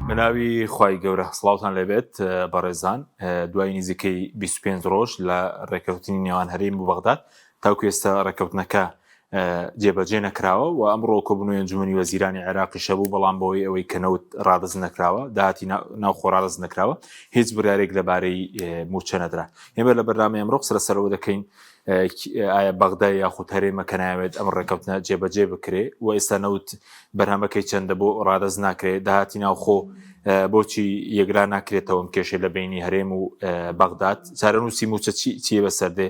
بەناوی خوای گەورە سڵاوتان لێبێت بەڕێزان دوای نزیکەی 25 ڕۆژ لە ڕێککەوتنی نێوان هەرێم و بەغداد تاوکو ئێستا ڕێککەوتنەکە جێبەجێ نەکراوە و ئەمڕۆ کۆبوونەوەی ئەنجومەنی وەزیرانی عێراقیش هەبوو بەڵام بەهۆی ئەوەی کە نەوت ڕادەست نەکراوە داهاتی ناوخۆ ڕادەست نەکراوە هیچ بڕیارێک لەبارەی مووچە نەدرا ئێمە لە بەرنامەی ئەمڕۆ قسە لەسەرەوە دەکەین ئایا بەغدا یاخود هەرێمە کە ناوێت ئەم ڕێککەوتنە جێبەجێ بکرێ و ئێستا نەوت بەرهەمەکەی چەندە بۆ ڕادەست ناکرێت داهاتی ناوخۆ بۆچی یەکلا ناکرێتەوە ئەم کێشەی لە بینی هەرێم و بەغداد چارەنووسی مووچە چی چیە بەسەر دێ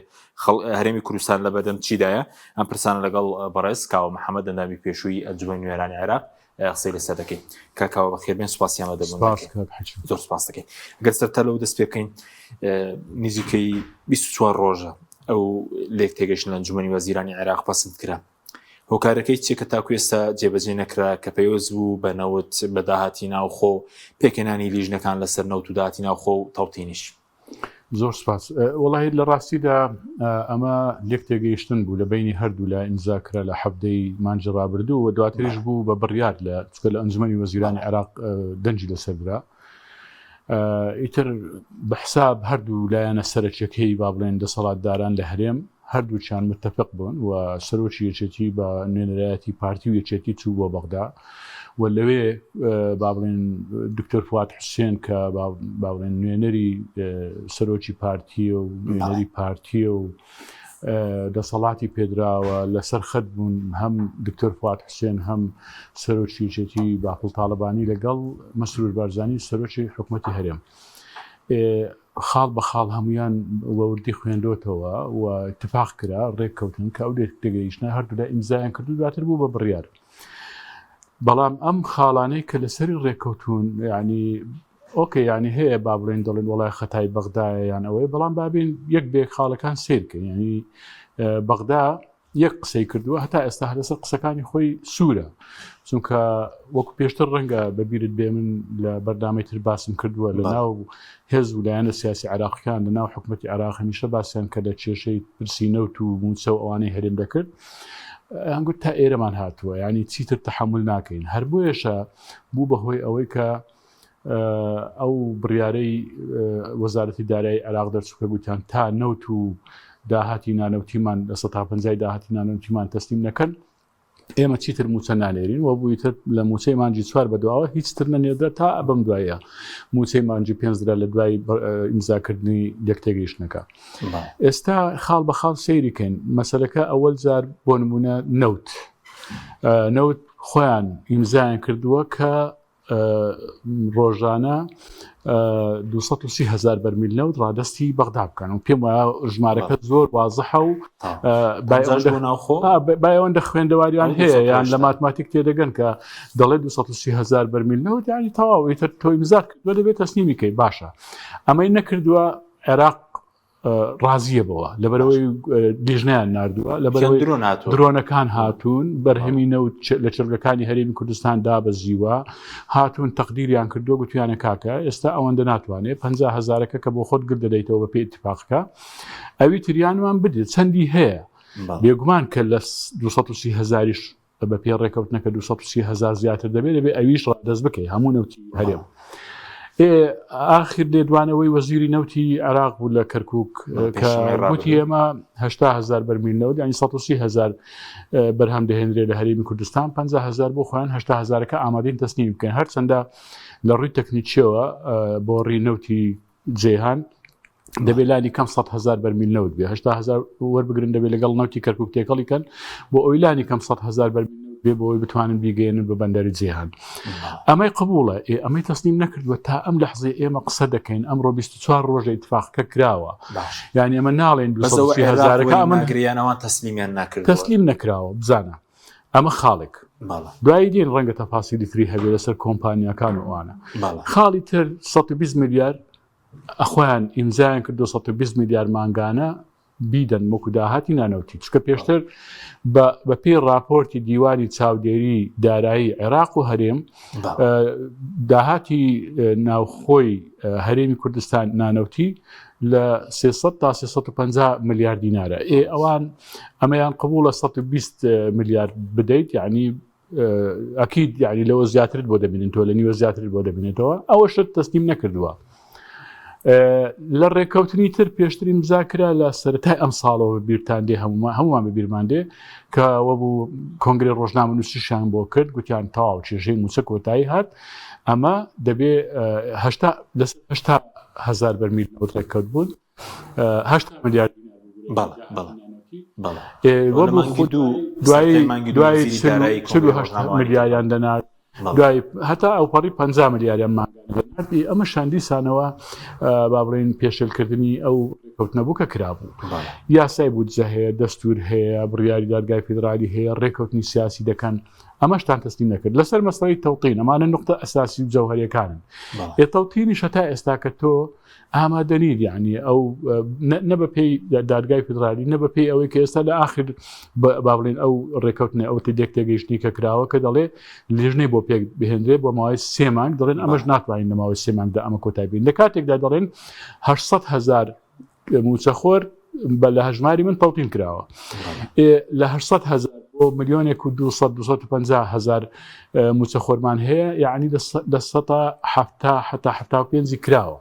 هەرێمی کوردستان لە بەردەم چیدایە؟ ئەم پرسانە لەگەڵ بەڕێز کاوە محەمەد ئەندامی پێشووی ئەنجومەنی نوێنەرانی عێراق قسەی لەسەر دەکەین. کاک کاوە بەخێربێن سوپاسی ئامادەبوون سپاس دەکەین. کاک حەکیم. زۆر سپاس دەکەین. گەر سەرەتا لەوە دەست پێ بکەین نزیکەی 24 ڕۆژە ئەو لێک تێگەشتن لە ئەنجومەنی وەزیرانی عێراق پەسند کرا. هۆکارەکەی چیە کە تاکو ئێستا جێبەجێ نەکرا کە پەیوەست بوو بە نەوت بە داهاتی ناوخۆ پێکهێنانی لیژنەکان لەسەر نەوت و داهاتی ناوخۆ و تەوتینیش؟ زۆر سپاس وەڵی لە ڕاستیدا ئەمە لێک تێگەیشتن بوو لە بینی هەردوو لە ئیمزا کرا لە حەفتەی مانجی ڕابردوو و دواتریش بوو بە بڕیار لە چکە لە ئەنجومەنی وەزیرانی عێراق دەنگی لەسەر درا ئیتر بە حساب هەردوو لایەنە سەرەکیەکەی با بڵێن دەسەڵاتداران لە هەرێم هەردووکیان متفق بوون و سەرۆکی یەکێتی بە نوێنەرایەتی پارتی و یەکێتی چوو بۆ بەغدا و لەوێ با بڵێن دکتۆر فواد حوسێن کە با بڵێن نوێنەری سەرۆکی پارتیە و نوێنەری پارتیە و دەسەڵاتی پێدراوە لەسەر خەت بوون هەم دکتۆر فواد حوسێن هەم سەرۆکی یەکێتی بافڵ تاڵەبانی لەگەڵ مەسرور بارزانی سەرۆکی حکوومەتی هەرێم. خاڵ بە خاڵ هەموویان بە وردی خوێندۆتەوە و اتفاق کرا ڕێککەوتن کە ئەو لێکتێگەیشتنە هەردوولا ئیمزایان کرد و دواتر بوو بە بڕیار. بەڵام ئەم خاڵانەی کە لەسەری ڕێککەوتون ینی ئۆکەی ینی هەیە با بڵێن دەڵێن وڵای خەتای بەغدایە یان ئەوەیە بەڵام بابین یەک بێک خاڵەکان سیرکەین ینی بەغدا یەک قسەی کردووە هەتا ئێستا هەر لەسەر قسەکانی خۆی سوورە چونکە وەکو پێشتر ڕەنگە بەبیرت بێ من لە بەرنامەی تر باسم کردووە لە ناو هێز و لایەنە سیاسی عراقەکان لە ناو حکوومەتتی عراق هەمیشە باسییان کە لە کێشەی پرسی نەوت و موچە و ئەوانەی هەرێم دەکرد ئەنگوت تا ئێرەمان هاتووە ینی چیتر تحمل ناکەین هەر بۆیەشە بوو بەهۆی ئەوەی کە ئەو بڕیارەی وەزارەتی دارایی عێراق دەرچوو کە گوتیان تا نەوت و داهاتی نانەوتیمان لە سە پەنجای داهاتی نانەوتیمان تەسلیم نەکەن ئێمە چیتر موچە نانێرین و بوویتر لە موچەی مانجی چوار بەدواوە هیچ تر نەنێردرا تا بەم دوایە موچەی مانجی پێنجرا لە دوای ئیمزاکردنی لێکتێگەیشتنەکە ئێستا خاڵ بە خاڵ سەیریکەین مەسەلەکە ئەوەل جار بۆ نمونە نەوت نەوت خۆیان ئیمزایان کردووە کە ڕۆژانە 230 هزار بەرمیل نەوت ڕادستی بەغدا بکەن و پێم وایە ژمارەکە زۆر وازحە و بایەوەندە خوێندەواریان هەیە یان لە ماتماتیک تێدەگەن کە دەڵێ 230 هزار بەرمیل نەوت ینی تەواو ئیتر تۆی مزار کردووە دەبێت تەسلیمی کەی باشە ئەمەی نەکردووە عێراق ڕازیە بەوە لەبەرەوەی لیژنیان نردووە لەبەرەوەی درۆنەکان هاتوون بەرهەمی نەوت لە چرگەکانی هەرێمی کوردستان دابەزیوە هاتوون تەقدیریان کردووە گوتویانە کاکە ئێستا ئەوەندە ناتوانێت 50 هزارەکە کە بۆ خۆت گر دەدەیتەوە بە پێی اتفاقەکە ئەوی تریانمان بدێت چەندی هەیە بێگومان کە لە 230 هزاریش بە پێی ڕێکەوتنەکە 230 هزار زیاتر دەبێت دەبێت ئەویش ڕادەست بکەی هەموو نەوتی هەرێم ئاخر لێدوانەوەی وەزیری نەوتی عێراق بوو لە کەرکک کە گوتی ئێمە 80 هزار بەرمیل نەوت ینی 130 هزار بەرهەم دەهێنرێ لە هەرێمی کوردستان 50 هزار بۆ خۆیان 80 هزارەکە ئامادەین تەسلیم بکەن هەرچەندە لە ڕووی تەکنیکیەوە بۆ ڕی نەوتی جەیهان دەبێت لانی کەم 100 هزار بەرمیل نەوت بێ 80 هزار وەربگرن دەبێت لەگەڵ نەوتی کەرکک تێکەڵی کەن بۆ ئەوی لانی کەم 100 هزار بەرمیل بێ بۆ ئەوی بتوانن بیگەێنن بە بەندەری جیهان ئەمەی قبوڵە ئێ ئەمەی تەسلیم نەکردووە تا ئەم لەحزەی ئێمە قسە دەکەین ئەمڕۆ 24 ڕۆژە اتفاقەکە کراوە یعنی ئەمە ناڵێن هزارەکە ئەمە گریانەوە تەسلیمیان ناکرد تەسلیم نەکراوە بزانە ئەمە خاڵێک دوایی دین ڕەنگە تەفاسیلی تری هەبێ لەسەر کۆمپانیاکان و ئەوانە خاڵی تر 120 ملیار ئەخۆیان ئیمزایان کرد 220 ملیار مانگانە بیدەن وەکو داهاتی نانەوتی چکە پێشتر بە پێی راپۆرتی دیوانی چاودێری دارایی عێراق و هەرێم داهاتی ناوخۆی هەرێمی کوردستان نانەوتی لە 300 تا 350 ملیار دینارە ئێ ئەوان ئەمەیان قبوڵە 120 ملیار بدەیت یعنی ئەکید یعنی لەوە زیاترت بۆ دەبینن تۆ لە نیوە زیاترت بۆ دەبینێتەوە ئەوە شت تەسلیم نەکردووە. لە ڕێککەوتنی تر پێشتر ئیمزا کرا لە سەرەتای ئەم ساڵەوە بیرتان دێ هەموومان هەمووان بە بیرمان دێ کە وەبوو کۆنگری ڕۆژنامە نووسیشیان بۆ کرد گوتیان تەواو کێشەی مووچە کۆتایی هات ئەمە دەبێ هەشتا لە هەشتا هەزار بەرمیل نەوت ڕێککەوت بوون هەشتا ملیار دینار بەڵێ بەڵێ دوای دوای 48 ملیاریان دەنارد دوای هەتا ئەوپەڕی 50 ملیاریان مانگانە ئەمە شاندیسانەوە با بڵێین پێشێلکردنی ئەو ڕێککەوتنە بوو کە کرابوو یاسای بودجە هەیە دەستور هەیە بڕیاری دادگای فیدرالی هەیە ڕێککەوتنی سیاسی دەکەن ئەمەشتان تەسلیم نەکرد لەسەر مەسەلەی تەوتین ئەمانە نقطە ئەساسی و جەوهەریەکانن ئێ تەوتینیش هەتا ئێستا کە تۆ ئامادە نیت یعنی ئەو نە بە پێی دادگای فیدرالی نە بە پێی ئەوەی کە ئێستا لە ئاخر با بڵێن ئەو ڕێکەوتنە ئەو تێک تێگەیشتنی کە کراوە کە دەڵێ لیژنەی بۆ پێک بهێنرێ بۆ ماوەی سێ مانگ دەڵێن ئەمەش ناتوانین لە ماوەی سێ مانگدا ئەمە کۆتایی بین لە کاتێکدا دەڵێن 800 هزار مووچەخۆر بە لە هەژماری من تەوتین کراوە لە 800 هزار بۆ ملیۆنێک و 200 250 هزار مووچەخۆرمان هەیە یعنی لە سەتا هەفتا حتا هەفتا و پێنجی کراوە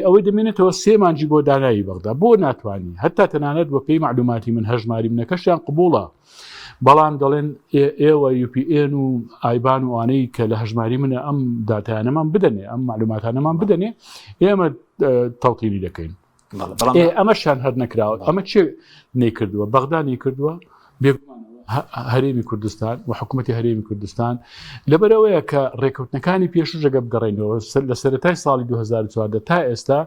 ئەوەی دەمێنێتەوە سێ مانجی بۆ دانایی بەغدا بۆ ناتوانانی هەتا تەنانەت بە پێی معلوماتی من هەژماری منەکەشیان قبوڵە بەڵام دەڵێن ئێوە UPN و IBAN و ئەوانەی کە لە هەژماری منە ئەم داتایانەمان بدەنێ ئەم معلوماتانەمان بدەنێ ئێمە تەوتینی دەکەین ئەمەشیان هەر نەکراوە ئەمە چێ نەیکردووە بەغدا نەیکردووە هەرێمی کوردستان و حکوومەتتی هەرێمی کوردستان لەبەرەوەیە کە ڕێککەوتنەکانی پێشوو ژەگە بگەڕێنەوە لە سەرەتای ساڵی 2014 تا ئێستا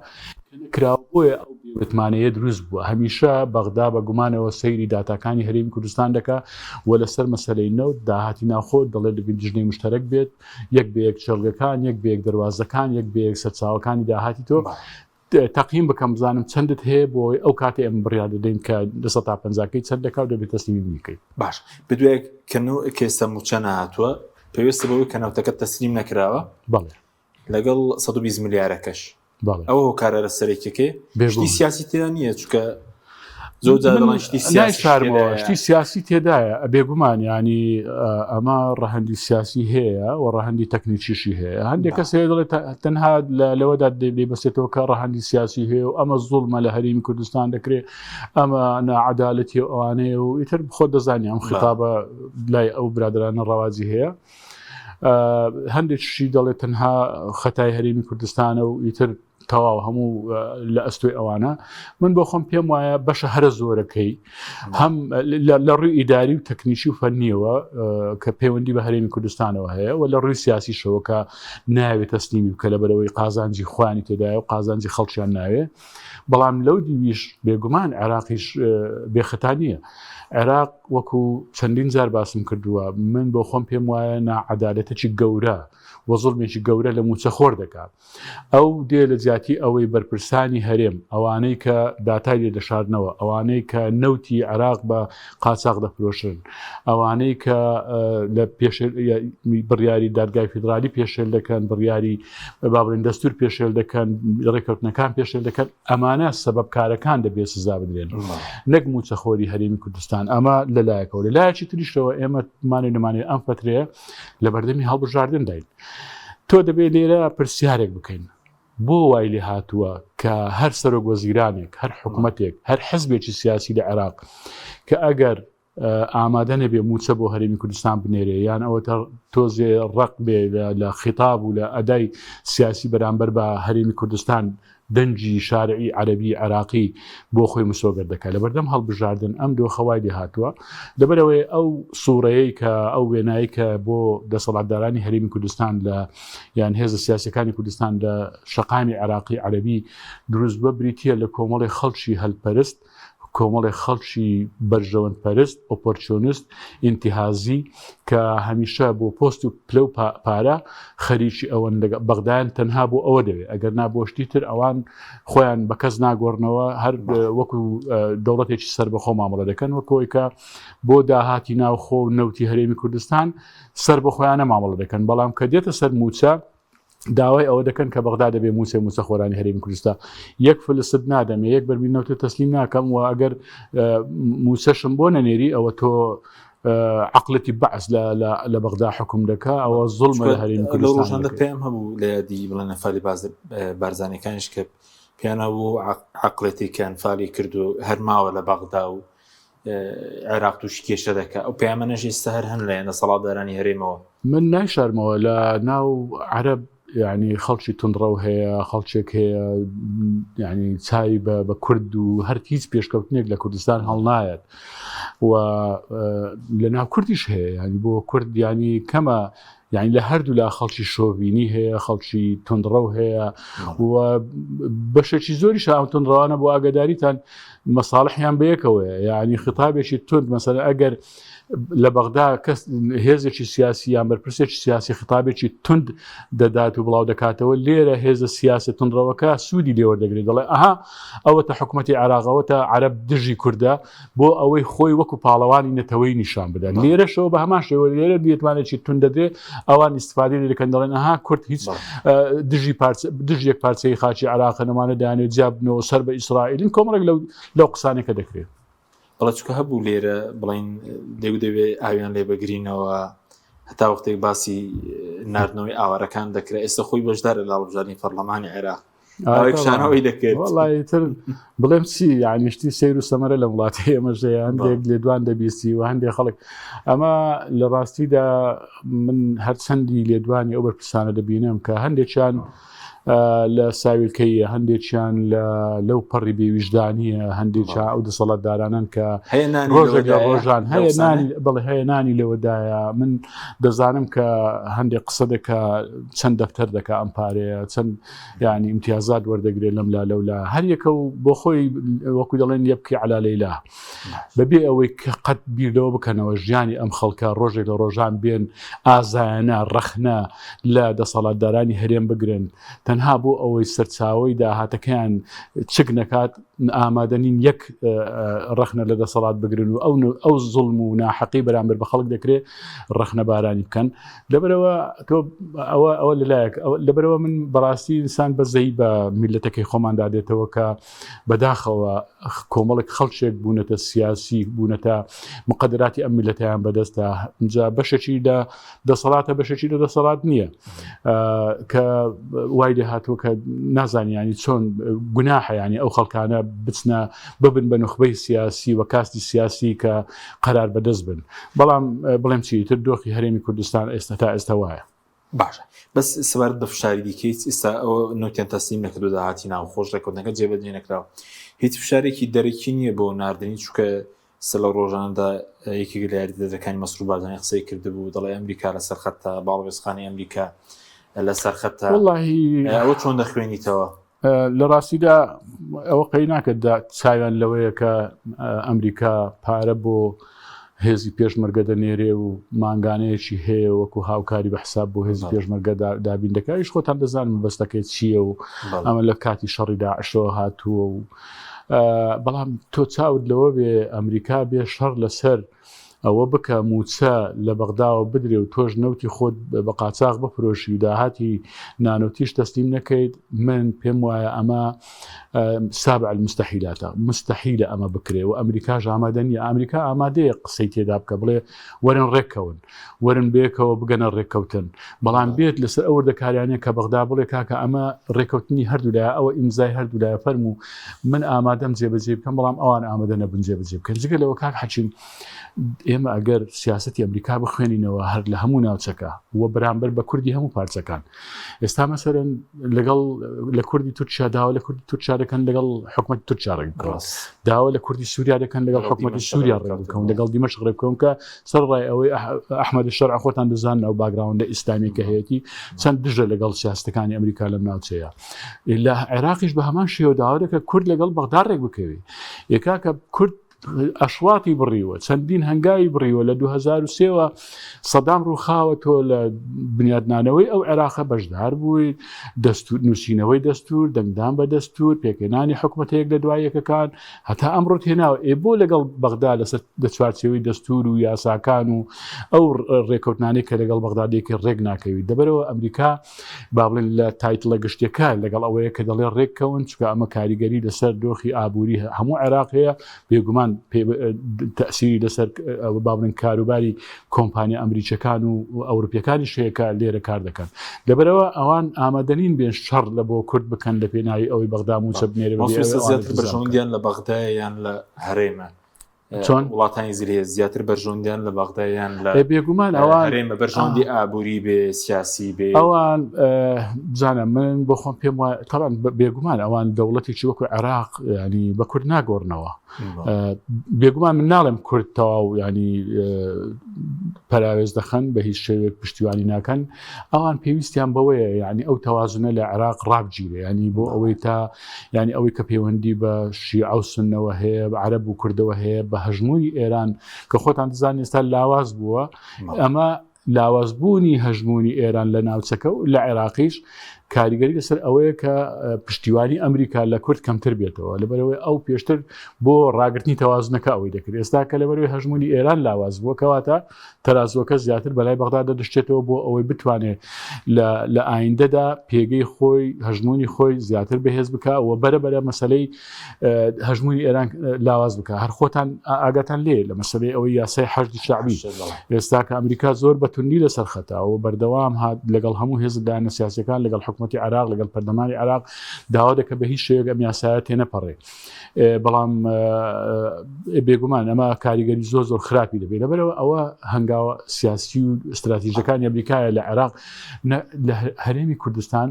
کراوە بۆیە ئەو بێمتمانەیە دروست بووە هەمیشە بەغدا بە گومانەوە سەیری داتاکانی هەرێمی کوردستان دەکا و لەسەر مەسەلەی نەوت داهاتی ناوخۆ دەڵێت دەبێت لیژنەی مشتەرەک بێت یەک بە یەک چێڵگەکان یەک بە یەک دەروازەکان یەک بە یەک سەرچاوەکانی داهاتی تۆ تەقیم بکەم بزانم چەندت هەیە بۆ ئەوەی ئەو کاتێ ئێمە بڕیار دەدەین کە لە پەنجاکەی چەند دەکا و دەبێت تەسلیمی منی کەیت. باش بدوێک کە نو کێسە موچە نەهاتووە پێویستە بەوەی کە نەوتەکە تەسلیم نەکراوە بەڵێ لەگەڵ 120 ملیارەکەش بەڵێ ئەوە هۆکارە لە سەرەکیەکەی بێگومان. شتی سیاسی تێدا نییە چونکە زۆر جار دەڵێن شتی سیاسی نایشارمەوە تێدایە. شتی سیاسی تێدایە بێگومان ینی ئەمە ڕەهەندی سیاسی هەیە و ڕەهەندی تەکنیکیشی هەیە هەندێک کەس هەیە دەڵێت تەنها لەوەدا دەیبەستێتەوە کە ڕەهەندی سیاسی هەیە و ئەمە زوڵمە لە هەرێمی کوردستان دەکرێت ئەمە ناعەدالەتی و ئەوانەیە و ئیتر خۆت دەزانی ئەم خیتابە لای ئەو برادرانە ڕەواجی هەیە هەندێک شی دەڵێت تەنها خەتای هەرێمی کوردستانە و ئیتر تەواو هەموو لە ئەستۆی ئەوانە من بۆ خۆم پێم وایە بەشە هەرە زۆرەکەی هەم لە ڕووی ئیداری و تەکنیکی و فەنیەوە کە پەیوەندی بە هەرێمی کوردستانەوە هەیە و لە ڕووی سیاسیشەوە کە ناوێت تەسلیمی بکە لە بەرەوەی قازانجی خۆیانی تێدایە و قازانجی خەڵکیان ناوێ بەڵام لەو دیویش بێگومان عێراقیش بێخەتا نییە. عێراق وەکو چەندین جار باسم کردووە من بۆ خۆم پێم وایە ناعەدالەتێکی گەورە و زوڵمێکی گەورە لە مووچەخۆر دەکات. ئەو دێ لە جیاتی ئەوەی بەرپرسانی هەرێم ئەوانەی کە داتای لێ دەشارنەوە ئەوانەی کە نەوتی عێراق بە قاچاخ دەفرۆشن ئەوانەی کە لە پێش بڕیاری دادگای فیدرالی پێشێل دەکەن بڕیاری با بڵێن دەستور پێشێل دەکەن ڕێککەوتنەکان پێشێل دەکەن ئەمانە سەبەبکارەکان دەبێت سزا بدرێن نەک موچەخۆری هەرێمی کوردستان ئەمە لەلایەکەوە لە لایەکی تریشەوە ئێمە مانێ نمانێ ئەم فترەیە لە بەردەمی هەڵبژاردنداین تۆ دەبێت لێرە پرسیارێک بکەین بۆ وای لێ هاتووە کە هەر سەرۆک وەزیرانێک هەر حکوومەتێک هەر حزبێکی سیاسی لە عێراق کە ئەگەر ئامادە نەبێ مووچە بۆ هەرێمی کوردستان بنێرێ یان ئەوەتا تۆزێ ڕەق بێ لە خیتاب و لە ئەدای سیاسی بەرامبەر بە هەرێمی کوردستان دەنگی شارعی عەرەبی عێراقی بۆ خۆی مسۆگەر دەکات لەبەردەم هەڵبژاردن ئەم دۆخە وای لێ هاتووە لەبەرئەوەی ئەو سوڕەیەی کە ئەو وێنایی کە بۆ دەسەڵاتدارانی هەرێمی کوردستان لە یان هێزە سیاسەکانی کوردستان لە شەقامی عێراقی عەرەبی دروست بە بریتە لە کۆمەڵی خەڵکی هەلپەرست کۆمەڵێک خەڵکی بەرژەوەندپەرست، ئۆپۆرچۆنست، ئینتیهازی کە هەمیشە بۆ پۆست و پلە و پارە خەریکی ئەوەن لەگەڵ بەغدایان تەنها بۆ ئەوە دەوێت ئەگەر نا بۆ شتی تر ئەوان خۆیان بە کەس ناگۆڕنەوە هەر وەکو دەوڵەتێکی سەربەخۆ مامەڵە دەکەن وەکەوەی کە بۆ داهاتی ناوخۆ و نەوتی هەرێمی کوردستان سەربەخۆیانە مامەڵە دەکەن بەڵام کە دێتە سەر مووچە داوای ئەوە دەکەن کە بەغدا دەبێ مووچەی مووچەخۆرانی هەرێمی کوردستان یەک فلست نادەمێ یەک بەرمیل نەوتت تەسلیم ناکەم و ئەگەر مووچەشم بۆ نەنێری ئەوە تۆ. عقلەتی بەعس لە بەغدا حکوم دەکا ئەوە زوڵمە لە هەرێمی کوردستان ڕۆژاندا پێم هەبوو لە یادی بڵێن ئەنفالی بارزانیەکانیش کە پێیان بوو عقلێتی کە ئەنفالی کرد و هەر ماوە لە بەغدا و عێراق تووشی کێشە دەکا ئەو پەیامە ئێستا هەر هەن لایەن دەسەڵاتدارانی هەرێمەوە. من نایشارمەوە لە ناو عەرەب یعنی خەڵکی تونڕەو هەیە خەڵکێک هەیە یعنی چاوی بە بە کورد و هەر هیچ پێشکەوتنێک لە کوردستان هەڵنایەت و لە ناو کوردیش هەیە ینی بۆ کورد ینی کەمە یعنی لە هەردوو لا خەڵکی شۆڤینی هەیە خەڵکی تونڕەو هەیە و بەشێکی زۆری شاو تونڕەوانە بۆ ئاگداریتان مەساڵحیان بەیەکەوەیە یعنی خطابێکی تند مەسەلە ئەگەر لە بەغدا کەس هێزێکی سیاسی یان بەرپرسێکی سیاسی خطابێکی تند دەدات و بڵاو دەکاتەوە لێرە هێزە سیاسی تونڕەوەکە سوودی لێوەردەگرێت دەڵێ ئەها ئەوە تە حکوومەتتی عراقەوە تا عرب دژی کوردە بۆ ئەوەی خۆی وەکو پاڵەوانی نەتەوەی نیشان بدات لێرەشەوە بە هەمان شێوە لێرە لێدوانێکی تون دەدرێت ئەوان ئیسفادەی لێ دەکەن دەڵێن ئەها کورد هیچ دژی پارچە دژ یەک پارچەی خاکی عراق نەمانە دانێت جیابنەوە سەر بە ئیسرائیلین کۆمەڵێک لەو لەو قسانێکە دەکرێت. بەڵێ چونکە هەبوو لێرە بڵین دێو دەوێ ئاویان لێ بگرینەوە هەتا وەختێک باسی ناردنەوەی ئاوارەکان دەکرێت ئێستا خۆی بەشدارە لە هەڵبژاردنی پەرلەمانی عێراق کشانەوەی دەکرد وڵی تر بڵێم چی یعنی شتی سیر و سەمەرە لە وڵاتی ئێمەش هەیە هەندێک لێدوان دەبیستی و هەندێک خەڵک ئەمە لە ڕاستیدا من هەرچەندی لێدوانی ئەو بەرپرسانە دەبینم کە هەندێکیان لە ساویلکەیە هەندێکیان لە لەو پەڕی بێویژدانیە هەندێکیان ئەو دەسەڵاتدارانن کە ڕۆژێک لە ڕۆژان هەیە نانی بڵێ هەیە نانی لەوەدایە من دەزانم کە هەندێک قسە دەکا چەند دەفتەر دەکا ئەم پارەیە چەند یعنی امتیازات وەردەگرێت لەم لا لەولا هەر یەکە و بۆ خۆی وەکو دەڵێن یەبکی علا لەیلا بەبێ ئەوەی کە قەت بیر لەوە بکەنەوە ژیانی ئەم خەڵکە ڕۆژێک لە ڕۆژان بێن ئازایانە ڕەخنە لە دەسەڵاتدارانی هەرێم بگرن تەنها بۆ ئەوەی سەرچاوەی داهاتەکەیان چک نەکات ئامادە نین یەک ڕەخنە لە دەسەڵات بگرن و ئەو ئەو زوڵم و ناحەقی بەرامبەر بە خەڵک دەکرێت ڕەخنە بارانی بکەن لەبەرەوە تۆ ئەوە ئەوە لەلایەک لەبەرەوە من بەڕاستی ئینسان بەزەی بە میلەتەکەی خۆماندا دێتەوە کە بەداخەوە کۆمەڵێک خەڵکێک بوونەتە سیاسی بوونەتە مقدراتی ئەم میلەتیان بەدەستە اینجا بەشێکی لە دەسەڵاتە بەشێکی لە دەسەڵات نییە کە وای لێ هاتووە کە نازانیانی چۆن گوناحیانی ئەو خەڵکانە بچنە ببن بە نوخبەی سیاسی و کاستی سیاسی کە قەرار بەدەست بن بەڵام بڵێم چیتر دۆخی هەرێمی کوردستان ئێستا تا ئێستا وایە. باشە بەس سەبارەت بە فشاری دیکە هیچ ئێستا ئەوە نوتیان تەسلیم نەکردو داهاتی ناوخۆش ڕێککەوتنەکە جێبەجێ نەکراوە هیچ فشارێکی دەرەکی نییە بۆ ناردنی چونکە سە لەو ڕۆژانەدا یەکێک لە یاریدەدەرەکانی مەسرور بارزانی قسەی کردبوو دەڵێ ئەمریکا لەسەر خەتە باڵوێزخانەی ئەمریکا لەسەر خەتە وەڵاهی ئەوە چۆن دەخوێنیتەوە؟ لە ڕاستیدا ئەوە قەی ناکات چاویان لەوەیە کە ئەمریکا پارە بۆ هێزی پێشمەرگە دەنێرێ و مانگانەیەکی هەیە وەکو هاوکاری بە حساب بۆ هێزی پێشمەرگە دابین دەکات خۆتان دەزانن بەستەکەی چییە و ئەمە لە کاتی شەڕی داعشەوە هاتووە و بەڵام تۆ چاوت لەوە بێ ئەمریکا بێ شەڕ لەسەر ئەوە بکە مووچە لە بەغداوە بدرێ و تۆش نەوتی خۆت بە قاچاخ بفرۆشی و داهاتی نانەوتیش تەسلیم نەکەیت من پێم وایە ئەمە سابع المستحیلاتە مستحیلە ئەمە بکرێ و ئەمریکاش ئامادە نییە ئەمریکا ئامادەیە قسەی تێدا بکە بڵێ وەرن ڕێککەون وەرن بێکەوە بگەنە ڕێککەوتن بەڵام بێت لەسەر ئەو وردەکاریانە کە بەغدا بڵێ کاکە ئەمە ڕێککەوتنی هەردوولایە ئەوە ئیمزای هەردوولایە فەرموو من ئامادەم جێبەجێ بکەم بەڵام ئەوان ئامادە نەبوون جێبەجێ بکەن جگە لەوە کاک حەکیم ئێمە ئەگەر سیاسەتی ئەمریکا بخوێنینەوە هەر لە هەموو ناوچەکە و بەرامبەر بە کوردی هەموو پارچەکان ئێستا مەسەرەن لەگەڵ لە کوردی تورکیا داوا لە کوردی تورکیا دەکەن لەگەڵ حکومەت تورکیا ڕێک بکەون داوا لە کوردی سووریا دەکەن لەگەڵ حکومەتی سووریا ڕێک بکەون لەگەڵ دیمەشق ڕێک بکەون کە سەرڕای ئەوەی ئەحمەد شەرع خۆتان دەزانن ئەو background ە ئیسلامی کە هەیەی چەند دژە لەگەڵ سیاستەکانی ئەمریکا لەم ناوچەیە لە عێراقیش بە هەمان شێوە داوا دەکە کورد لەگەڵ بەغدا ڕێک بکەوی یەکاکە کورد ئەشواتی بڕیوە چەندین هەنگاوی بڕیوە لە 2023ەوە سەدام ڕووخاوە تۆ لە بنیادنانەوەی ئەو عێراقە بەشدار بووی دەستور نووسینەوەی دەستور دەنگدان بە دەستور پێکهێنانی حکومەتەیەک لە دوای یەکەکان هەتا ئەمڕۆت هێناوە ئێ بۆ لەگەڵ بەغدا لەسەر لە چوارچێوەی دەستور و یاساکان و ئەو ڕێکەوتنانەی کە لەگەڵ بەغدا دێکی ڕێک ناکەویت دەبەرەوە ئەمریکا با بڵێن لە title ە گشتیەکە لەگەڵ ئەوەیە کە دەڵێ ڕێککەون چونکە ئەمە کاریگەری لەسەر دۆخی ئابووری هەموو عێراق هەیە بێگومان. تەسیری لەسەر با بڵێن کاروباری کۆمپانیا ئەمریکیەکان و ئەوروپیەکانیش هەیە کە لێرە کار دەکەن. لەبەرئەوە ئەوان ئامادەنین بێن شەڕ لە بۆ کورد بکەن لە پێناوی ئەوەی بەغدا مووچە بنێرێ بەبێ ئەوەی ئەوان زیاتر التزام بکەن. بەرژەوەندیان لە بەغدایە یان لە هەرێمە؟ چۆن؟ وڵاتانی زلهێز زیاتر بەرژەوەندیان لە بەغدا یان لە ئێ بێگومان ئەوان هەرێمە بەرژەوەندی ئابووری بێ سیاسی بێ ئەوان بزانە من بۆ خۆم پێم وایە تەبعەن بێگومان ئەوان دەوڵەتێکی وەکو عێراق ینی بە کورد ناگۆڕنەوە بێگومان من ناڵێم کورد تەواو ینی پەراوێز دەخەن بە هیچ شێوەیەک پشتیوانی ناکەن ئەوان پێویستیان بەوەیە یعنی ئەو تەوازنە لە عێراق ڕابگیرێ ینی بۆ ئەوەی تا ینی ئەوەی کە پەیوەندی بە شیعە و سنەوە هەیە بە عەرەب و کوردەوە هەیە بە هەژموونی ئێران کە خۆتان دەزانن ئێستا لاواز بووە ئەمە لاوازبوونی هەژموونی ئێران لە ناوچەکە و لە عێراقیش کاریگەری لەسەر ئەوەیە کە پشتیوانی ئەمریکا لە کورد کەمتر بێتەوە لەبەرەوەی ئەو پێشتر بۆ ڕاگرتنی تەوازنەکە ئەوەی دەکرد ئێستا کە لەبەرەوەی هەژموونی ئێران لاواز بووە کەواتە تەرازووەکە زیاتر بەلای بەغدا دەدشتێتەوە بۆ ئەوەی بتوانێت لە ئایندەدا پێگەی خۆی هەژموونی خۆی زیاتر بەهێز بکە و بەرە بەرە مەسلەی هەژموونی ئێران لاواز بکە هەر خۆتان ئاگاتان لێ لە مەسلەی ئەوەی یاسای حەشدی شعبی ئێستا کە ئەمریکا زۆر بە توندی لەسەر خەتا و بەردەوام هات لەگەڵ هەموو هێز لایەنە سیاسەکان لەگەڵ حکوومەتتی عراق لەگەڵ پەرلەمانی عراق داوا دەکە بە هیچ شێوەیەک ئەم یاسایە تێنەپەڕێ بەڵام بێگومان ئەمە کاریگەری زۆر زۆر خراپی دەبێت لەبەرەوە ئەوە هەنگاوە سیاسی و استراتیژەکانی ئەمریکایە لە عێراق لە هەرێمی کوردستان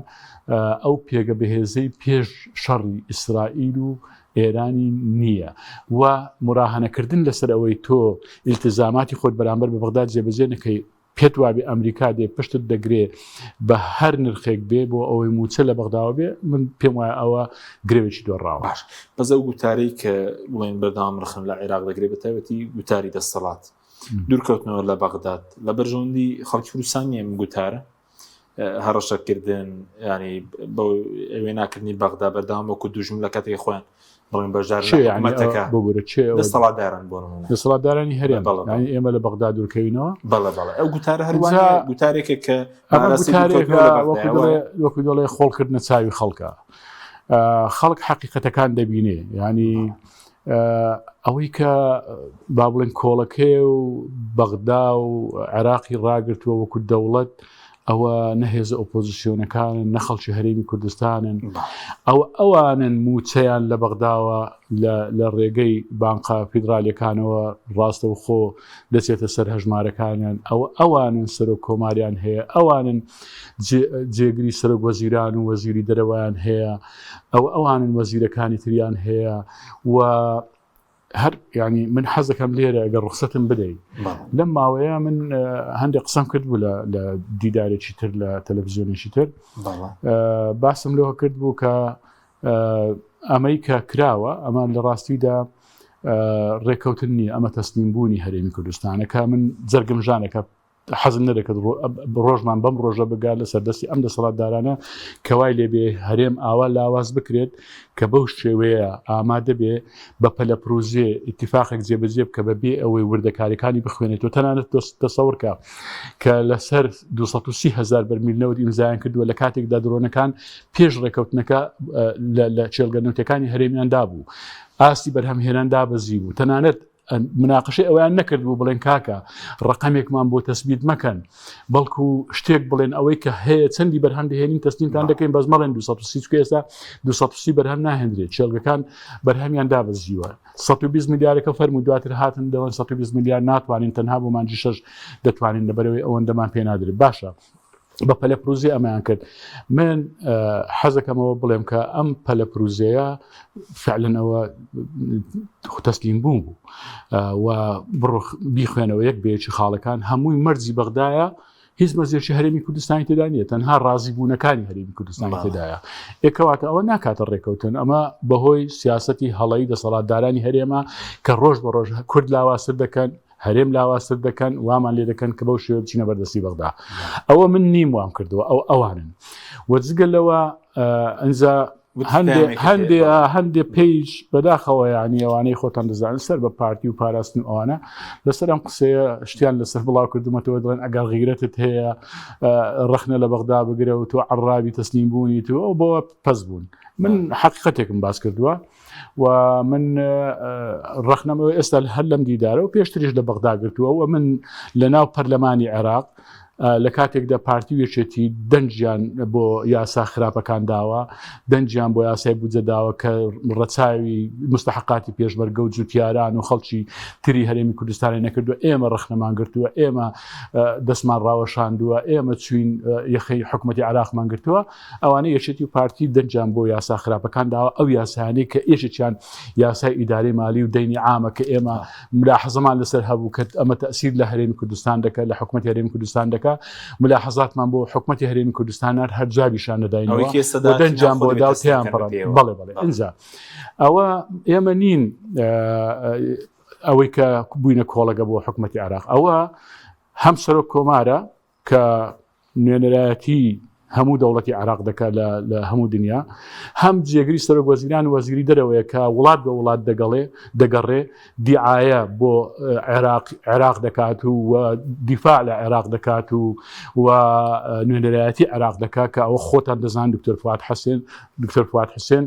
ئەو پێگە بەهێزەی پێش شەڕی ئیسرائیل و ئێرانی نییە و مراهنەکردن لەسەر ئەوەی تۆ ئیلتزاماتی خۆت بەرامبەر بە بەغداد جێبەجێ نەکەی پێت وابێ ئەمریکا دێ پشتت دەگرێ بە هەر نرخێک بێ بۆ ئەوەی مووچە لە بەغداوە بێ من پێم وایە ئەوە گرەوێکی دۆڕاوە. باش بەس ئەو گوتارەی کە بڵێن بەردەوام ڕخن لە عێراق دەگرێت بە تایبەتی گوتاری دەستەڵات دوورکەوتنەوە لە بەغداد لە بەرژەوەندی خەڵکی کوردستان نییە ئەم گوتارە هەڕەشەکردن ینی بۆ وێناکردنی بەغدا بەردەوام وەکو دوژمن لە کاتێک خۆیان بڵێن بەشدار حکومەتەکە ببورە چێ دەسەڵاتدارن بۆ نمونە دەسەڵاتدارانی هەرێم بەڵێ ئێمە لە بەغدا دوورکەوینەوە بەڵێ بەڵێ ئەو گوتارە هەروانە گوتارێکە کە وەکو دەڵێ خۆڵکردنە چاوی خەڵکە خەڵک حەقیقەتەکان دەبینێ ینی ئەوەی کە با بڵێن کۆڵەکەی و بەغدا و عێراقی ڕاگرتووە وەکو دەوڵەت ئەوە نە هێزە ئۆپۆزیسیۆنەکانن نە خەڵکی هەرێمی کوردستانن ئەوە ئەوانن مووچەیان لە بەغداوە لە ڕێگەی بانقا فیدرالیەکانەوە ڕاستەوخۆ دەچێتە سەر هەژمارەکانیان ئەوە ئەوانن سەرۆک کۆماریان هەیە ئەوانن جێگری سەرۆک وەزیران و وەزیری دەرەوەیان هەیە ئەوە ئەوانن وەزیرەکانی تریان هەیە و هەر ینی من حەزەکەم لێرە ئەگەر ڕخسەتم بدەیت لەم ماوەیە من هەندێک قسەم کرد بوو لە دیدارێکی تر لە تەلەڤزیۆنێکی تر باسم لەوە کرد بوو کە ئەمەی کە کراوە ئەمە لە ڕاستیدا ڕێککەوتن نییە ئەمە تەسلیم بوونی هەرێمی کوردستانەکە من جەرگم ژانەکە حەزم نەدەکرد ڕۆژمان بەم ڕۆژە بگات لە سەردەستی ئەم دەسەڵاتدارانە کە وای لێبێ هەرێم ئاوا لاواز بکرێت کە بەو شێوەیە ئامادە بێ بە پەلەپروزێ ئیتیفاقێک جێبەجێ بکە بە بێ ئەوەی وردەکاریەکانی بخوێنێتەوە تەنانەت تەسەور کە کە لەسەر 230 هزار بەرمیل نەوت ئیمزایان کردووە لە کاتێکدا درۆنەکان پێش ڕێکەوتنەکە لە کێڵگە نەوتەکانی هەرێمیان دابوو ئاستی بەرهەمهێنان دابەزی بوو تەنانەت مناقشەی ئەویان نەکردبوو بڵێن کاکە ڕقەمێکمان بۆ تەسبیت مەکەن بەڵکو شتێک بڵێن ئەوەی کە هەیە چەندی بەرهەم دەهێنین تەسلیمتان دەکەین بەس مەڵێن 230 چونکە ئێستا 230 بەرهەم ناهێنرێت چێڵگەکان بەرهەمیان دابەزیوە 120 ملیارەکە فەرموو دواتر هاتن دەڵێن 120 ملیار ناتوانین تەنها بۆ مانگی شەش دەتوانین لەبەرەوەی ئەوەندەمان پێ نادرێت باشە بە پەلەپروزی ئەمەیان کرد من حەزەکەمەوە بڵێم کە ئەم پەلەپروزەیە فعلەن ئەوە تەسلیم بوون بوو و بڕۆ بیخوێنەوە یەک بەیەکی خاڵەکان هەمووی مەرجی بەغدایە هیچ مەرجێکی هەرێمی کوردستانی تێدا نییە تەنها ڕازی بوونەکانی هەرێمی کوردستانی تێدایە ئێکەواتە ئەوە ناکاتە ڕێکەوتن ئەمە بەهۆی سیاستی هەڵەی دەسەڵاتدارانی هەرێمە کە ڕۆژ بە ڕۆژ کورد لاوازتر دەکەن هەرێم لاوازتر دەکەن وامان لێ دەکەن کە بەو شێوە بچینە بەردەستی بەغدا ئەوە من نیم وام کردووە ئەو ئەوانن وەجگە لەوە ئەنجا. هەندێ هەندێ page بەداخەوە یعنی ئەوانەی خۆتان دەزانن سەر بە پارتی و پاراستن و ئەوانە لەسەر ئەم قسەیە شتیان لەسەر بڵاو کردومەتەوە دەڵێن ئەگەر غیرەتت هەیە ڕەخنە لە بەغدا بگرە و تۆ عەڕابی تەسلیم بوونی تو ئەو بۆ پەس بوون من حقیقەتێکم باس کردووە و من ڕەخنەمەوە ئێستا هەر لەم دیدارە و پێشتریش لە بەغدا گرتووە و من لە ناو پەرلەمانی عێراق لە کاتێکدا پارتی و یەکێتی دەنگیان بۆ یاسا خراپەکان داوە، دەنگیان بۆ یاسای بودجە داوە کە ڕەچاوی مستحقاتی پێشمەرگە و جوتیاران و خەڵکی تری هەرێمی کوردستانی نەکردووە، ئێمە ڕەخنەمان گرتووە، ئێمە دەستمان ڕاوەشاندووە، ئێمە چوین یەخەی حکومەتی عێراقمان گرتووە، ئەوانە یەکێتی و پارتی دەنگیان بۆ یاسا خراپەکان داوە، ئەو یاسایانەی کە یەکێکیان یاسای ئیدارەی مالی و دەینی عامە کە ئێمە ملاحەزەمان لەسەر هەبوو کە ئەمە تەسیر لە هەرێمی کوردستان دەکات لە حکوومەت هەرێمی کوردستان دەکات ملاحەزاتمان بۆ حکوومەتی هەرێمی کوردستان نار هەر جوابیشان نەداینەوە دەنجان بۆ دا تیان پڕ بەڵێ بەڵێ ئینجا ئەوە ئێمە نین ئەوەی کە بووینە کۆڵەگە بۆ حکوومەتی عراق ئەوە هەم سەرۆک کۆمارە کە نوێنەرایەتی هەموو دەوڵەتی عێراق دەکات لە هەموو دنیا، هەم جێگری سەرۆک وەزیران و وەزیری دەرەوەیە کە وڵات بە وڵات دەگەڵێ دەگەڕێ دیعاە بۆ عێراق عێراق دەکات و دیفاع لە عێراق دەکات و و نوێنەرایەتی عێراق دەکات کە ئەوە خۆتان دەزان دکتۆر فواد حسێن دکتۆر فواد حسێن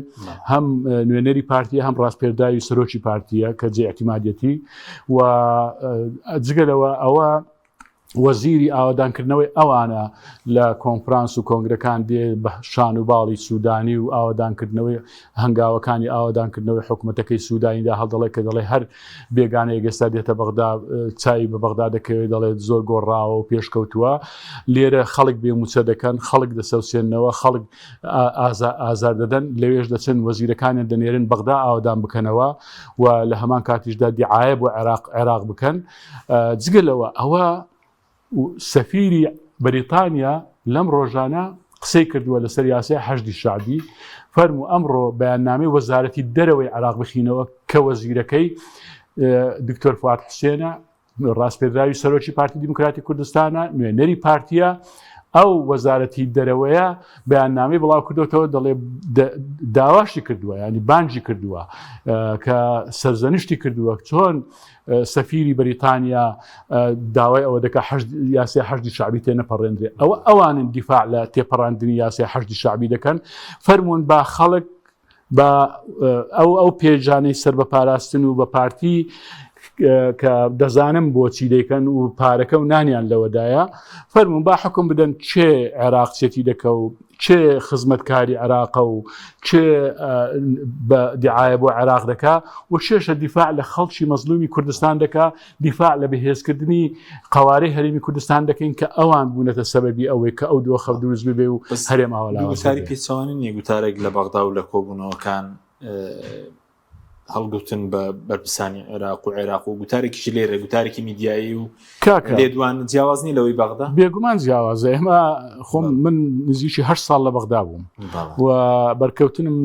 هەم نوێنەری پارتی هەم ڕاستپێرداوی سەرۆکی پارتیە کە جێ اعتمادەتی و جگەلەوە ئەوە وەزیری ئاوەدانکردنەوەی ئەوانە لە کۆنفرانس و کۆنگرەکان دێ بە شان و باڵی سوودانی و ئاوەدانکردنەوەی هەنگاوەکانی ئاوەدانکردنەوەی حکوومەتەکەی سوودانیدا هەڵدەڵێ کە دەڵێ هەر بێگانەیەک ئێستا دێتە بەغدا چاوی بە بەغدا دەکەوێت دەڵێت زۆر گۆڕاوە و پێشکەوتووە لێرە خەڵک بێ مووچە دەکەن خەڵک دەسەوسێنەوە خەڵک ئازار دەدەن لەوێش دەچن وەزیرەکانیان دەنێرن بەغدا ئاوەدان بکەنەوە و لە هەمان کاتیشدا دیعاە بۆ عێراق عێراق بکەن جگە لەوە ئەوە سەفیری بەریتانیا لەم ڕۆژانە قسەی کردووە لەسەر یاسای حەشدی شەعبی فەرموو ئەمڕۆ بەیاننامەی وەزارەتی دەرەوەی عێراق بخینەوە کە وەزیرەکەی دکتۆر فواد حوسێنە ڕاسپێردراوی سەرۆکی پارتی دیموکراتی کوردستانە نوێنەری پارتیە ئەو وەزارەتی دەرەوەیە بەیاننامەی بڵاو کردوتەوە دەڵێ داواشی کردووە ینی بانجی کردووە کە سەرزەنشتی کردووە چۆن سەفیری بەریتانیا داوای ئەوە دەکا یاسای حەشدی شەعبی تێنەپەڕێندرێ ئەوە ئەوانن دیفاع لە تێپەڕاندنی یاسای حەشدی شەعبی دەکەن فەرمونون با خەڵک با ئەو ئەو پێجانەی سەر بە پاراستن و بە پارتی کە دەزانم بۆچی دەیکەن و پارەکە و نانیان لەوەدایە فەرمونون با حکم بدەن چێ عێراق چێتی دەکە و کێ خزمەتکاری عێراقە و کێ بە دیعاە بۆ عێراق دەکا و کێشە دیفاع لە خەڵکی مەزلومی کوردستان دەکا دیفاع لە بەهێزکردنی قوارەی هەرێمی کوردستان دەکەین کە ئەوان بوونەتە سەبەبی ئەوەی کە ئەو دۆخە دروست ببێ و هەرێم ئاوا لاواز گوتاری پێچەوانە نییە گوتارێک لە بەغدا و لە کۆبوونەوەکان هەڵگوتن بە بەرپرسانی عێراق و عێراق و گوتارێکیش لێرە گوتارێکی میدیایی و کاکە لێدوان جیاواز نیە لەوەی بەغدا بێگومان جیاوازە ئێمە خۆم من نزیکی هە ساڵ لە بەغدا بووم و بەرکەوتنم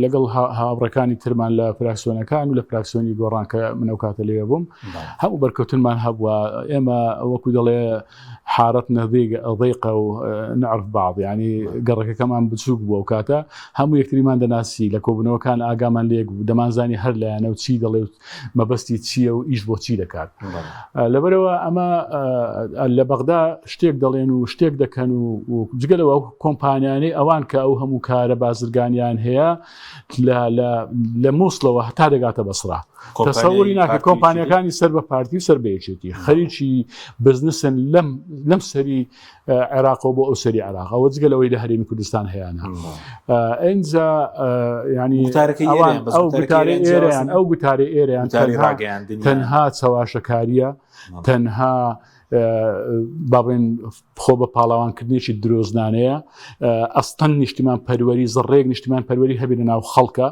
لەگەڵ هاوڕەکانی ترمان لە فراکسیۆنەکان و لە فراکسیۆنی گۆڕان کە من ئەو کاتە لەوێ بووم هەموو بەرکەوتنمان هەبووە ئێمە وەکو دەڵێ حارتنا ضيقة و نعرف بعض یعنی گەڕەکەکەمان بچووک بوو ئەو کاتە هەموو یەکتریمان دەناسی لە کۆبوونەوەکان ئاگامان لێک بوو دەمانزانی هەر لایەنە و چی دەڵێ و مەبەستی چییە و ئیش بۆ چی دەکات لەبەرەوە ئەمە لە بەغدا شتێک دەڵێن و شتێک دەکەن و جگە لەوە کۆمپانیانەی ئەوان کە ئەو هەموو کارە بازرگانیان هەیە لە مووسڵەوە هەتا دەگاتە بەسرا تەسەوری ناکە کۆمپانیەکانی سەر بە پارتی و سەر بە یەکێتی خەریکی بزنسن لەم لەم سەری عێراقەوە بۆ ئەو سەری عێراق ئەوە جگە لەوەی لە هەرێمی کوردستان هەیەە ئەجا ینی ئەو گوتاری ئێرەیان ئەو گوتاری ئێرەیان تەنها چەواشەکاریە تەنها با بڵێن خۆ بە پاڵاوانکردنێکی درۆزنانەیە ئەستەن نیشتیمان پەروەری زڕێک نیشتیمان پەروەری هەبێت لە ناو خەڵکە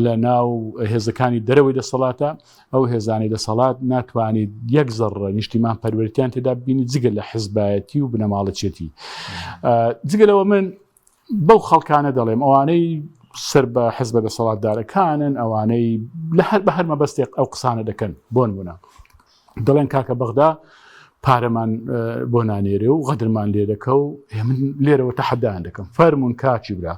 لە ناو هێزەکانی دەرەوەی دەسەڵاتە ئەو هێزانەی دەسەڵات ناتوانێت یەک زەڕە نیشتیمان پەروەرتیان تێدا ببینی جگە لە حزبایەتی و بنەماڵەچێتی جگە لەوە من بەو خەڵکانە دەڵێم ئەوانەی سەر بە حزبە دەسەڵاتدارەکانن ئەوانەی لە هەر بە هەر مەبەستێک ئەو قسانە دەکەن بۆن بوونە دەڵێن کاکە بەغدا پارەمان بۆ نانێرێ و غەدرمان لێ دەکە و من لێرەوە تەحەدایان دەکەم فەرمونون کاکی برا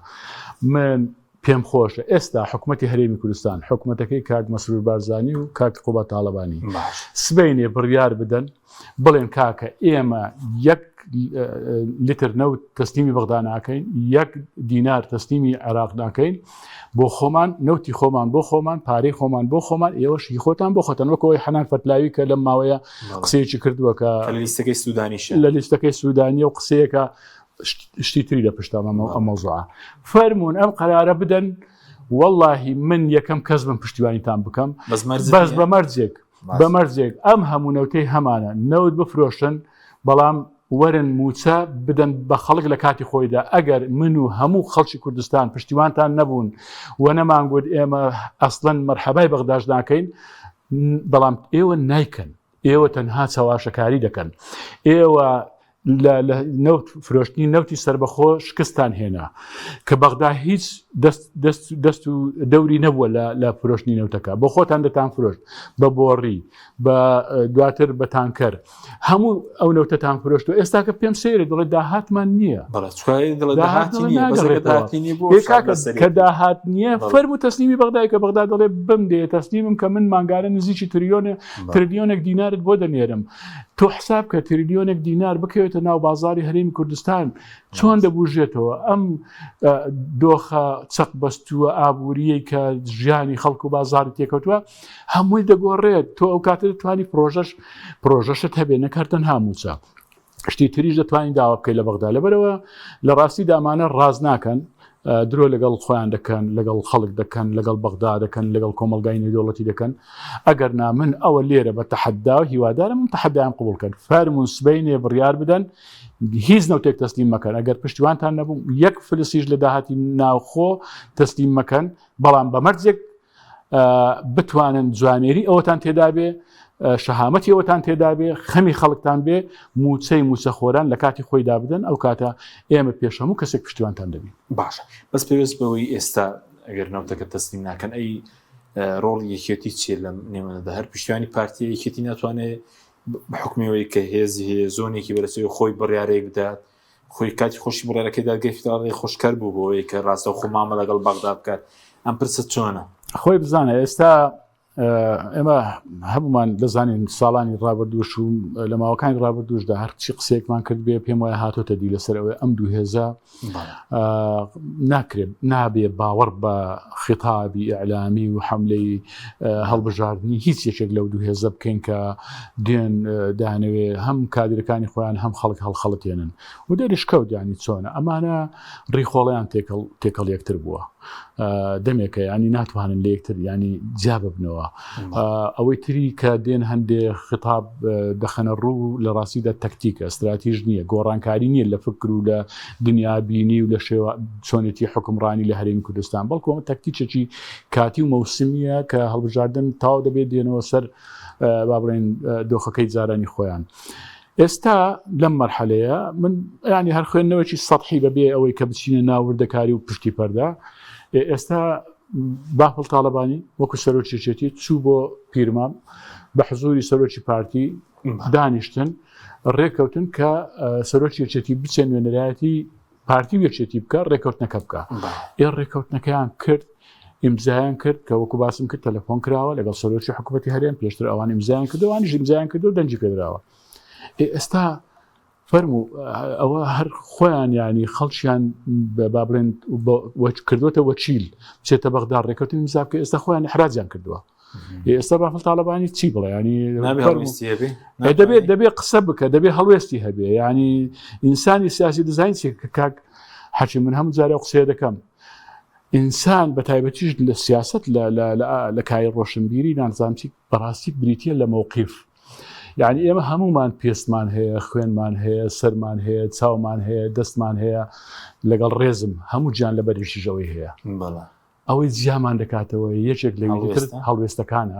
من. پێم خۆشە ئێستا حکومەتی هەرێمی کوردستان، حکومەتەکەی کاک مەسرور بارزانی و کاک قوباد تاڵەبانی سبەینێ بڕیار بدەن بڵێن کاکە ئێمە یەک لتر نەوت تەسلیمی بەغدا ناکەین، یەک دینار تەسلیمی عێراق ناکەین، بۆ خۆمان نەوتی خۆمان بۆ خۆمان پارەی خۆمان بۆ خۆمان ئێوەش هی خۆتان بۆ خۆتان وەک ئەوەی حەنان فەتلاوی کە لەم ماوەیە قسەیەکی کردووە کە لە لیستەکەی سوودانیشە لە لیستەکەی سوودانیە و قسەیەکە شتی تری لە پشتە ئەم مەوزوعە فەرمونون ئەم قەرارە بدەن واللهی من یەکەم کەس بم پشتیوانیتان بکەم بەس بە مەرجێک بە مەرجێک ئەم هەموو نەوتەی هەمانە نەوت بفرۆشن بەڵام وەرن موچە بدەن بە خەڵک لە کاتی خۆیدا ئەگەر من و هەموو خەڵکی کوردستان پشتیوانتان نەبوون و نەمانگوت ئێمە ئەسڵەن مەرحەبای بەغداش ناکەین بەڵام ئێوە نایکەن ئێوە تەنها چەواشەکاری دەکەن ئێوە لە نەوت فرۆشتنی نەوتی سربەخۆ شکستان هێنا کە بەغدا هیچ دەست دەست دەست و دەوری نەبووە لە فرۆشتنی نەوتەکە بۆ خۆتان دەتان فرۆشت بە بۆڕی بە دواتر بە تانکەر هەموو ئەو نەوتەتان فرۆشت و ئێستا کە پێم سەیرە دەڵێ داهاتمان نییە کە داهات نییە فەرمو تەسلیمی بەغدای کە بەغدا دەڵێ بم دێ تەسلیمم کە من مانگانە نزیکی تریۆنێ تریلیۆنێک دینارت بۆ دەنێرم تۆ حساب کە تریلیۆنێک دینار بکەوێتە ناو بازاری هەرێمی کوردستان چۆن دەبوژێتەوە ئەم دۆخە چەق بەستووە ئابووریەی کە ژیانی خەڵک و بازاری تێکەوتووە هەمووی دەگۆڕێت تۆ ئەو کاتە دەتوانی پرۆژەش پرۆژەشت هەبێ نەکار تەنها مووچە شتی تریش دەتوانین داوا بکەیت لە بەغدا لەبەرەوە لە ڕاستی دامانە ڕاز ناکەن درۆ لەگەڵ خۆیان دەکەن لەگەڵ خەڵک دەکەن لەگەڵ بەغدا دەکەن لەگەڵ کۆمەلگای نێودەوڵەتی دەکەن ئەگەر نا من ئەوە لێرە بە تەحەدا و هیوادارم من تەحەدایان قبول کەن فەرمونون سبینێ بڕیار بدەن هیچ نەوتێک تەسلیم مەکەن ئەگەر پشتیوانتان نەبوو یەک فلسیش لە داهاتی ناوخۆ تەسلیم مەکەن بەڵام بە مەرجێک بتوانن جوامێری ئەوەتان تێدابێ شەهامەتی ئەوەتان تێدابێ خەمی خەڵکتان بێ موچەی موچەخۆران لە کاتی خۆیدا بدەن ئەو کاتە ئێمە پێش هەموو کەسێک پشتیوانتان دەبین. باشە بەس پێویست بەوەی ئێستا ئەگەر نەوتەکە تەسلیم ناکەن ئەی ڕۆڵی یەکێتی چیە لەم نێوەندەدا هەر پشتیوانی پارتی یەکێتی ناتوانێت بە حکومیەوەی کە هێزی هەیە زۆنێکی بەرەسەوەی خۆی بڕیارێک بدات خۆی کاتی خۆشی بڕیارەکەی دادگای فیدراڵی خۆشکەر بوو بۆ ئەوەی کە ڕاستەوخۆ مامە لەگەڵ بەغدا بکات ئەم پرسە چۆنە؟ خۆی بزانە ئێستا ئێمە هەمومان دەزانین ساڵانی ڕابردووش و لە ماوەکانی ڕابردووشدا هەرچی قسەیەکمان کرد بێ پێم وایە هاتۆتە دی لەسەر ئەوەی ئەم دوو هێزە ناکرێت نابێ باوەڕ بە خیتابی ئیعلامی و حملەی هەڵبژاردنی هیچ یەکێک لەو دوو هێزە بکەین کە دێن دانەوێ هەم کادرەکانی خۆیان هەم خەڵک هەڵخەڵەتێنن و دەریشکەوت ینی چۆنە ئەمانە ڕیخۆڵیان تێکەڵ تێکەڵ یەکتر بووە دەمێکە ینی ناتوانن لە یەکتر ینی جیا ببنەوە ئەوەی تری کە دێن هەندێ خطاب دەخەنە ڕوو لە ڕاستیدا تەکتیکە ستراتیژ نییە گۆڕانکاری نییە لە فکر و لە دنیابینی و لە شێوە چۆنێتی حکومڕانی لە هەرێمی کوردستان بەڵکو ئەمە تەکتیکێکی کاتی و مەوسمیە کە هەڵبژاردن تاو دەبێت دێنەوە سەر با بڵێن دۆخەکەی جارانی خۆیان. ئێستا لەم مەرحەلەیە من ینی هەر خوێندنەوەکی سەحی بەبێ ئەوەی کە بچینە ناوردەکاری و پشتی پەردە ئێستا بافڵ تاالبانی وەکو سەرۆکیچێتی چوو بۆ پیرمام بە حزوری سەرۆکی پارتی دانیشتن ڕێککەوتن کە سەرۆکی یەکێتی بچێ نوێنەرایەتی پارتی و یەکێتی بکە ڕێککەوتنەکە بکە ئێ ڕێککەوتنەکەیان کرد ئیمزایان کرد کە وەکو باسم کرد تەلەفۆن کراوە لەگەڵ سەرۆکی حکوومەتی هەرێم پێشتر ئەوان ئیمزایان کردو ئەوانیش ئیمزایان کردو دەنگی پێدراوە ئێستا فەرموو ئەوە هەر خۆیان ینی خەڵکیان با بڵێن کردوتە وەچیل بچێتە بەغدا ڕێکەوتن ئیمزا بکە ئێستا خۆیان حراجیان کردووە ئێستا بافڵ تاالبانی چی بڵێ ینی دەبێت دەبێ قسە بکە دەبێ هەڵوێستی هەبێ ینی ئینسانی سیاسی دەزانین چی کە کاک حەچی من هەموو جارە قسەیە دەکەم ئینسان بە تایبەتیش لە سیاست لە کای ڕۆشنبیری نانزانچی بەڕاستی بریتە لە مەوقیف یعنی ئێمە هەمومان پێستمان هەیە خوێنمان هەیە سەرمان هەیە چاومان هەیە دەستمان هەیە لەگەڵ ڕێزم هەموو گیان لە بەریشیژەوەی هەیە ئەوەی جیامان دەکاتەوە یەکێک لەوی تر هەڵوێستەکانە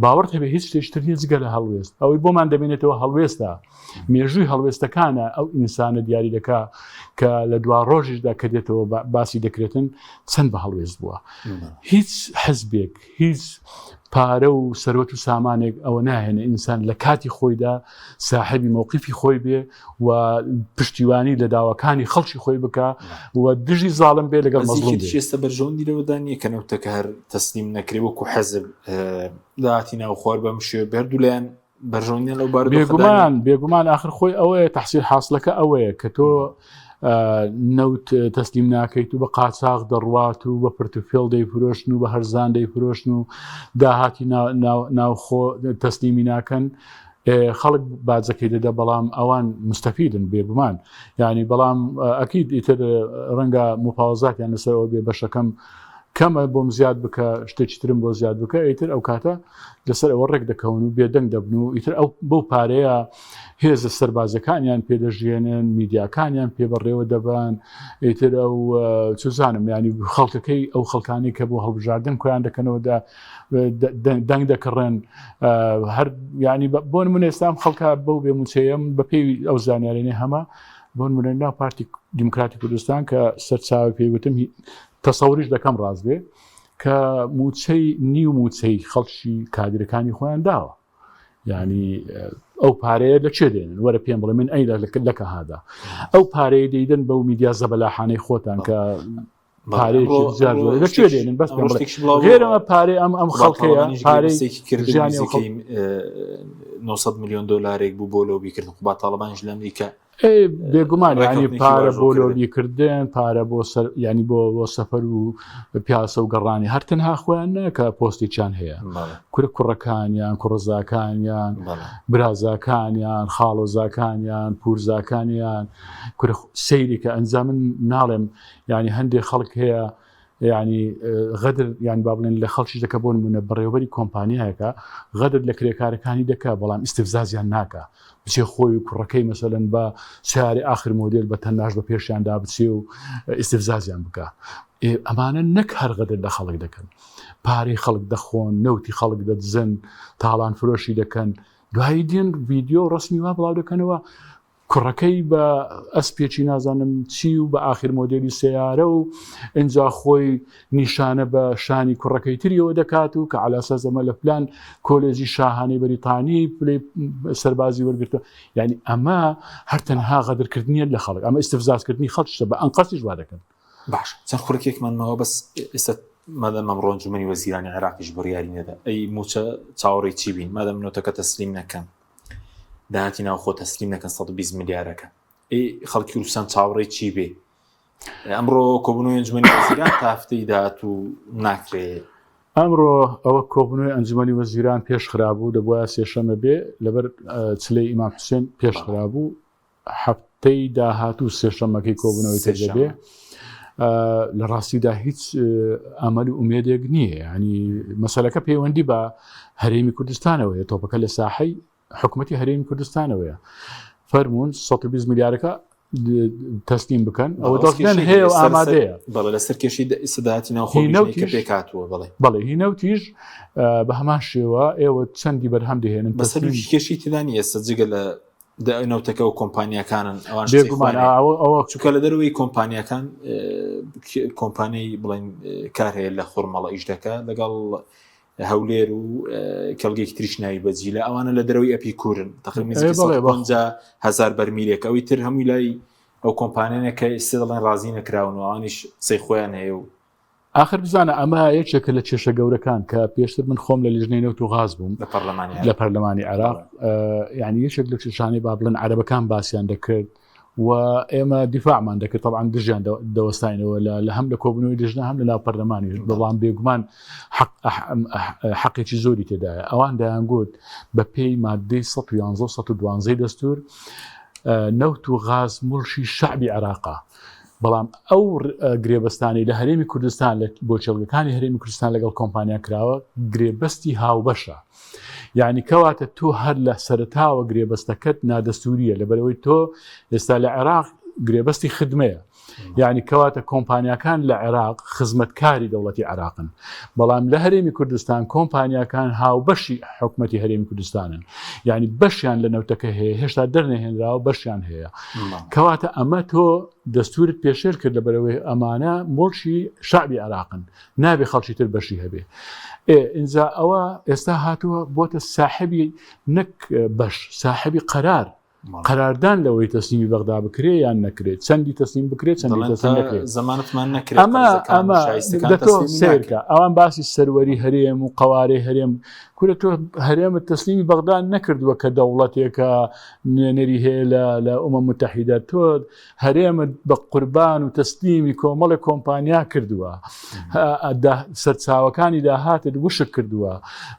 باوەڕت هەبێ هیچ شتێکی تر نییە جگە لە هەڵوێست ئەوەی بۆمان دەمێنێتەوە هەڵوێستە مێژووی هەڵوێستەکانە ئەو ئینسانە دیاری دەکا کە لە دوا ڕۆژیشدا کە دێتەوە باسی دەکرێتن چەند بە هەڵوێست بووە هیچ حزبێک هیچ. پارە و سەروەت و سامانێک ئەوە ناهێنێ ئینسان لە کاتی خۆیدا ساحێبی مەوقیفی خۆی بێ و پشتیوانی لە داواکانی خەڵکی خۆی بکا و دژی زاڵم بێ لەگەڵ مەزڵوم بێ. ئێستا بەرژەوەندی لەوەدا نییە کە نەوتەکە هەر تەسلیم نەکرێ وەکو حەزب داهاتی ناوخۆر بەم شێوە بێ هەردوو لایەن بەرژەوەندیان لەو بارودۆخەدا نییە. بێگومان بێگومان ئاخر خۆی ئەوەیە تەحسیل حاسڵەکە ئەوەیە کە تۆ نەوت تەسلیم ناکەیت و بە قاچاغ دەڕوات و بە پرتوفێڵ دەیفرۆشن و بە هەرزان دەیفرۆشن و داهاتی ناوخۆ تەسلیمی ناکەن خەڵک باجەکەی دەدا بەڵام ئەوان مستەفیدن بێگومان یعنی بەڵام ئەکید ئیتر ڕەنگە مفاوەزاتیان لەسەرەوە بێ بەشەکەم کەمە بۆم زیاد بکە شتێکی ترم بۆ زیاد بکە ئیتر ئەو کاتە لەسەر ئەوە ڕێک دەکەون و بێدەنگ دەبن و ئیتر ئەو بەو پارەیە هێزە سەربازەکانیان پێدەژێنن میدیاکانیان پێ بەڕێوە دەبەن ئیتر ئەو چزانم ینی خەڵکەکەی ئەو خەڵکانی کە بۆ هەڵبژاردن کۆیان دەکەنەوەدا دەنگ دەکڕن هەر ینی بۆ من ئێستام خەڵکە بەو بێ موچەیەم بە پێی ئەو زانیارێنێ هەمە بۆ منە ناو پارتی دیموکراتی کوردستان کە سەرچاوی پێیوتم تەسەوریش دەکەم ڕاست بێ کە موچەی نیو موچەی خەڵکی کادرەکانی خۆیان داوە یعنی ئەو پارەیە لە چێ دێنن وەرە پێم بڵێ من ئەی لەکە هادا ئەو پارەیە دەیدەن بەو میدیا زەبەلاحانەی خۆتان کە پارەیەکی زیاد لە کوێ دێنن بەس پێم بڵێ غێرەوە پارەی ئەم ئەم خەڵکەیە پارەی ژیانی 900 میلیۆن دلارێک بوو بۆ لۆبیکردن قوباد تاڵەبانیش لە ئەمریکا بێگومان ینی پارە بۆ لۆبیکردن پارە بۆ سەر ینی بۆ بۆ سەفەر و پیاسە و گەڕانی هەر تەنها خۆیان ناکە پۆستێکیان هەیە کورە کوڕەکانیان کوڕزاکانیان برازاکانیان خاڵۆزاکانیان پورزاکانیان کورە سەیری کە ئەنجام من ناڵێم یعنی هەندێک خەڵک هەیە یعنی غەدر یان با بڵێن لە خەڵکیش دەکە بۆ نمونە بەڕێوەبەری کۆمپانیایەکە غەدر لە کرێکارەکانی دەکا بەڵام ئیستفزازیان ناکە بچێ خۆی و کوڕەکەی مەسەلەن بە سیارەی ئاخر مۆدێل بە تەناش بە پێشیاندا بچێ و ئیستفزازیان بکە ئەمانە نەک هەر غەدر لە خەڵک دەکەن پارەی خەڵک دەخۆن نەوتی خەڵک دەدزن تاڵان فرۆشی دەکەن دوایی دێن ڤیدیۆ ڕسمی وا بڵاو دەکەنەوە کوڕەکەی بە ئەسپێکی نازانم چی و بە ئاخر مۆدێلی سەیارە و ئینجا خۆی نیشانە بە شانی کوڕەکەی تریەوە دەکات و کە عەلاساس ئەمە لە فلان کۆلێجی شاهانەی بەریتانی پلەی سەربازی وەرگرتووە یعنی ئەمە هەر تەنها غەدرکردنیە لە خەڵک ئەمە ئیستفزازکردنی خەڵکشە بە ئەنقەستیش وا دەکەن. باش چەند خولەکێکمان ماوە بەس ئێستا مادەم ئەمڕۆ ئەنجومەنی وەزیرانی عێراقیش بڕیاری نەدا ئەی مووچە چاوەڕێی چی بین مادەم نۆتەکە تەسلیم نەکەن داهاتی ناوخۆ تەسلیم نەکەن 120 ملیارەکە ئەی خەڵکی کوردستان چاوەڕێی چی بێ ئەمڕۆ کۆبوونەوەی ئەنجومەنی وەزیران تا هەفتەی داهاتوو ناکرێ. ئەمڕۆ ئەوە کۆبوونەوەی ئەنجومەنی وەزیران پێش خرابوو، دەبوایە سێشەمە بێ، لەبەر چلەی ئیمام حوسێن پێش خرابوو، هەفتەی داهاتوو سێشەمەکەی کۆبوونەوەی تر دەبێ. لە ڕاستیدا هیچ ئەمەل و ئومێدێک نییە، یانی مەسەلەکە پەیوەندی بە هەرێمی کوردستانەوەیە، تۆپەکە لە ساحەی حکومەتی هەرێمی کوردستانەوەیە فەرمونون 120 ملیارەکە تەسلیم بکەن ئەوە دەستیان هەیە و ئامادەیە بەڵێ لەسەر کێشی سداتی ناوخۆ کە پێکاتوە بڵێ بەڵێ هی نەوتیش بە هەمان شێوە ئێوە چەندی بەرهەم دەهێنن بەسەر کێشی تدانی ئێستا جگە لە نەوتەکە و کۆمپانیەکانن ئەوان بێگومان ئەوە چونکە لە دەرەوەی کۆمپانیەکان کۆمپانیای بڵێن کار هەیە لە خورمەڵە ئیش دەکە لەگەڵ هەولێر و کەڵگێکی تریش ناوی بەجیلە ئەوانە لە دەرەوەی ئەپی کورن تقریبا هزار بەرمیلێک ئەوی تر هەمووی لای ئەو کۆمپانیانە کە ئێستا دەڵێن ڕازی نەکراون و ئەوانیش قسەی خۆیان هەیە و ئاخر بزانە ئەمە یەکێکە لە کێشە گەورەکان کە پێشتر من خۆم لە لیژنەی نەوت و غاز بووم لە پەرلەمانی لە پەرلەمانی عێراق یعنی یەکێک لە کێشانەی با بڵێن عەرەبەکان باسیان دەکرد و ئێمە دیفاعمان دەکرد طبعا دژیان دەوەستاینەوە لە هەم لە کۆبوونەوەی لیژنە هەم لە ناو پەرلەمانیش بەڵام بێگومان حەقێکی زۆری تێدایە ئەوان دەیانگوت بە پێی مادەی 111 112 دەستور نەوت و غاز موڵکی شەعبی عێراقە بەڵام ئەو گرێبەستانەی لە هەرێمی کوردستان بۆ کێڵگەکانی هەرێمی کوردستان لەگەڵ کۆمپانیا کراوە گرێبەستی هاوبەشە یعنی کەواتە تۆ هەر لە سەرتاوە گرێبەستەکەت نادەستوریە لەبەرەوەی تۆ ئێستا لە عێراق گرێبەستی خدمەیە یعنی کەواتە کۆمپانیاکان لە عێراق خزمەتکاری دەوڵەتی عێراقن بەڵام لە هەرێمی کوردستان کۆمپانیاکان هاوبەشی حکومەتی هەرێمی کوردستانن یعنی بەشیان لە نەوتەکە هەیە هێشتا دەرنەهێنراوە بەشیان هەیە کەواتە ئەمە تۆ دەستورت پێشێل کرد لە بەرەوەی ئەمانە مڵکی شعبی عێراقن نابێ خەڵکی تر بەشی هەبێ ئینجا ئەوە ئێستا هاتووە بۆتە ساحبی نەک بەش ساحبی قەرار قەراردان لەوەی تەسلیمی بەغدا بکرێ یان نەکرێت چەندی تەسلیم بکرێت چەندی تەسلیم نەکرێت زەمانەتمان نەکرێت ئەمە ئەمە دەتۆ سەیرکە ئەوان باسی سەروەری هەرێم و قەوارەی هەرێم کورە تۆ هەرێمت تەسلیمی بەغدا نەکردووە کە دەوڵەتێکە نوێنەری هەیە لە لە ئومە متحیدە تۆ هەرێمت بە قوربان و تەسلیمی کۆمەڵێک کۆمپانیا کردووە سەرچاوەکانی داهاتت وشک کردووە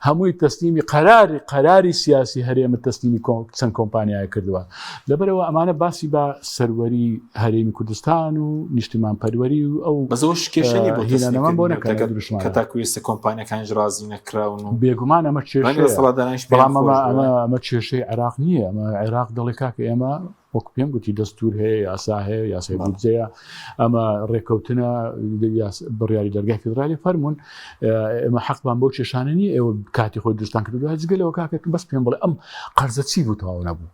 هەمووی تەسلیمی قەراری قەراری سیاسی هەرێمت تەسلیمی چەند کۆمپانیای کردووە لەبەرەوە ئەمانە باسی بە سەروەری هەرێمی کوردستان و نیشتیمان پەروەری و ئەو بەزەوە کێشەنی بۆ هێنانەوە بۆ نەکەن کە تاکو ئێستا کۆمپانیەکانیش ڕازی نەکراون و بێگومان ئەمە کێشەیە بەڵام ئەمە ئەمە کێشەی عێراق نییە ئەمە عێراق دەڵێ کاکە ئێمە وەک پێم گوتی دەستور هەیە یاسا هەیە یاسای بودجەیە ئەمە ڕێککەوتنە بڕیاری دەرگای فیدرالی فەرمونون ئێمە حەقمان بۆ کێشانە نیە ئێوە کاتی خۆی دروستان کردو جگە لەوە کاکە بەس پێم بڵێ ئەم قەرزە چی بوو تەواو نەبوو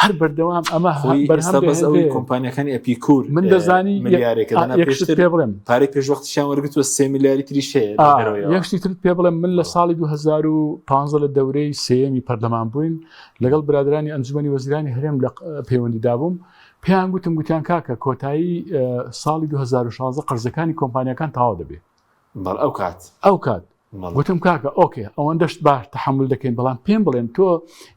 هەر بەردەوام ئەمە بەرهەم بەس ئەوەی کۆمپانیەکانی ئەپیکور من دەزانی ملیارێکە پێشتر پێ بڵێم پارەی پێشوەختیان وەرگتووە 3 ملیاری تریش هەیە یەکشتی تر پێ بڵێم من لە ساڵی 2015 لە دەورەی سێیەمی پەرلەمان بووین لەگەڵ برادرانی ئەنجومەنی وەزیرانی هەرێم لە پەیوەندیدا بووم پێیان گوتم گوتیان کاکە کۆتایی ساڵی 2016 قەرزەکانی کۆمپانیەکان تەواو دەبێ بەڵ ئەو کات ئەو کات گوتم کاکە okay ئەوەندەشت باش تحمل دەکەین بەڵام پێم بڵێن تۆ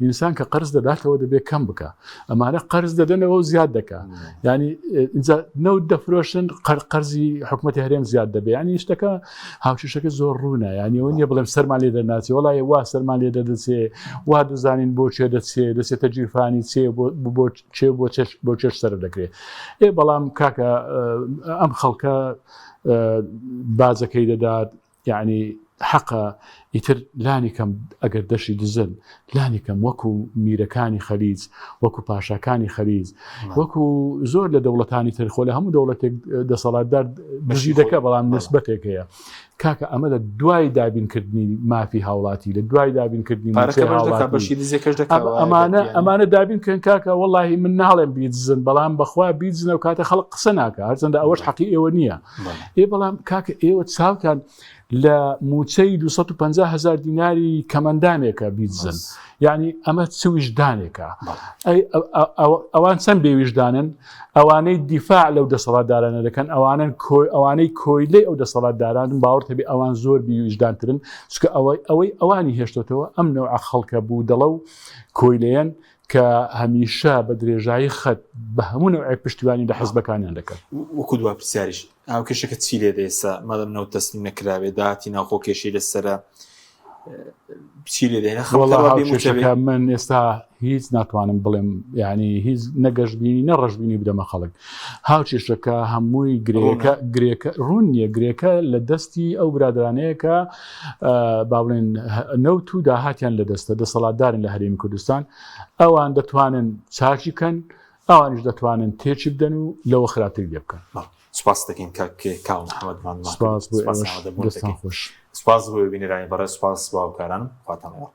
ئینسان کە قەرز دەداتەوە دەبێت کەم بکە ئەمانە قەرز دەدەنەوە و زیاد دەکە ینی اینجا نەوت دەفرۆشن قەرزی حکوومەتی هەرێم زیاد دەبێ ینی شتەکە هاوکێشەکە زۆر ڕوونە یانی ئەوە نییە بڵێم سەرمان لێ دەرناچێ وەڵی وا سەرمان لێ دەردەچێ وا دەزانین بۆ چێ دەچێ دەچێتە گیرفانی چێ بۆ چێ بۆ چێش بۆ چێش سەر دەکرێت ئێ بەڵام کاکە ئەم خەڵکە باجەکەی دەدات یعنی حەقە ئیتر لانی کەم ئەگەر دەشی دزن لانی کەم وەکو میرەکانی خەلیج وەکو پاشاکانی خەلیج وەکو زۆر لە دەوڵەتانی تر خۆ لە هەموو دەوڵەتێک دەسەڵاتدار دژی دەکە بەڵام نسبەتێک هەیە کاکە ئەمە لە دوای دابینکردنی مافی هاوڵاتی لە دوای دابینکردنی ئەمانە ئەمانە دابین کەن کاکە وەڵی من ناڵێم بیدزن بەڵام بەخوا بیدزنە و کاتە خەڵک قسە ناکە هەرچەندە ئەوەش حەقی ئێوە نییە ئێ بەڵام کاکە ئێوە چاوتان لە مووچەی 250 هزار دیناری کەمەندامێکە بیدزن یعنی ئەمە چ ویژدانێکە ئەوان چەند بێویژدانن ئەوانەی دیفاع لەو دەسەڵاتدارانە دەکەن ئەوانن ئەوانەی کۆیلەی ئەو دەسەڵاتدارانن باوەڕ هەبێ ئەوان زۆر بیویژدانترن چکە ئەوەی ئەوەی ئەوانی هێشتێتەوە ئەم نەوعە خەڵکە بوو دەڵە و کۆیلەیەن کە هەمیشە بە درێژایی خەت بە هەموو نەوعێک پشتیوانی لە حزبەکانیان دەکەن. وەکو دوا پرسیاریش هاوکێشەکە چی لێ دێ ئێستا مادەم نەوت تەسلیم نەکراوێ داهاتی ناوخۆ کێشەی لەسەرە چی لێ دێ وەڵا هاوکێشەکە من ئێستا هیچ ناتوانم بڵێم یعنی هیچ نەگەشببینی نە ڕەشببینی بدەمە خەڵک هاوکێشەکە هەمووی گرێکە گرێکە ڕوون نییە گرێکە لە دەستی ئەو برادرانەیە کە با بڵێن نەوت و داهاتیان لە دەستە دەسەڵاتدارن لە هەرێمی کوردستان ئەوان دەتوانن چاکی بکەن ئەوانیش دەتوانن تێکی بدەن و لەوە خراپتر لێ بکەن. سپاس دەکەین کاک کاوە محەمەد ماندوو سپاس بۆ ئێوەش دەستان خۆش. سپاس بۆ بینەرانی بەڕێز سپاس بۆ هاوکارانم خواتان لەگەڵ.